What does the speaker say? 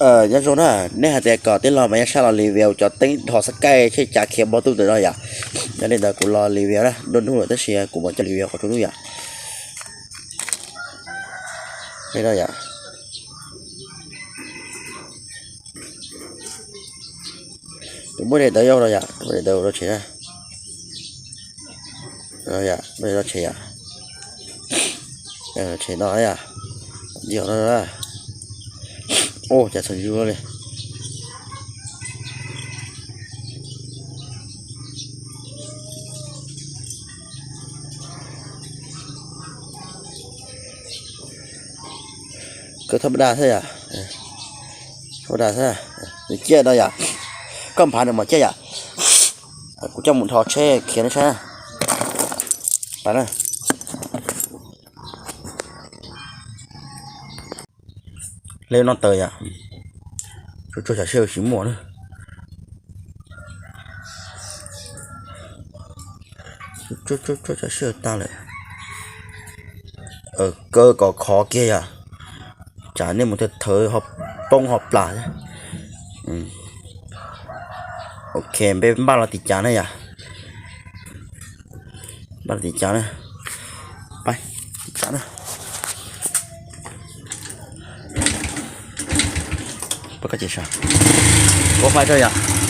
Nyob zoo na, nej hais tias kom tij laug Maiv Yaj Sab los review cov teeb dhos xab kaij thiab cav khiav npog tuj ntawm no yom. Yog li ntawd kuv los review na, nruab hnub lawm tab sis kuv mam coj review qhov tsaus ntuj yom. Li no yom. Kuv muab daim ntawd yog no yom, muab daim ntawd ua rau tsev na. Yom, muab daim no tsev yom. Tsev no yom. Yog no. Ua cas txhua yus li. Kawg thaj paj daj xwb yom. Thaj paj daj xwb. Nws ciaj no yom. Koj nphav nws mam ciaj yom. Kuv coj mus dhos tsheb khiav nej saib. Pab na. Leb no taws yom. Tsuag tsuag tsam sij hawm tsis muaj na. Tsuag tsuag tsam sij hawm tag lawm. Kaw kom khov kiag yom. Tsam nej mus thawv thawv ho poob ho plam thiab. Ok, peb npaj los tim cav na yom. Npaj los tim cav na. Pab tim cav na. Pab koj ces sas. Ua fais rau yom.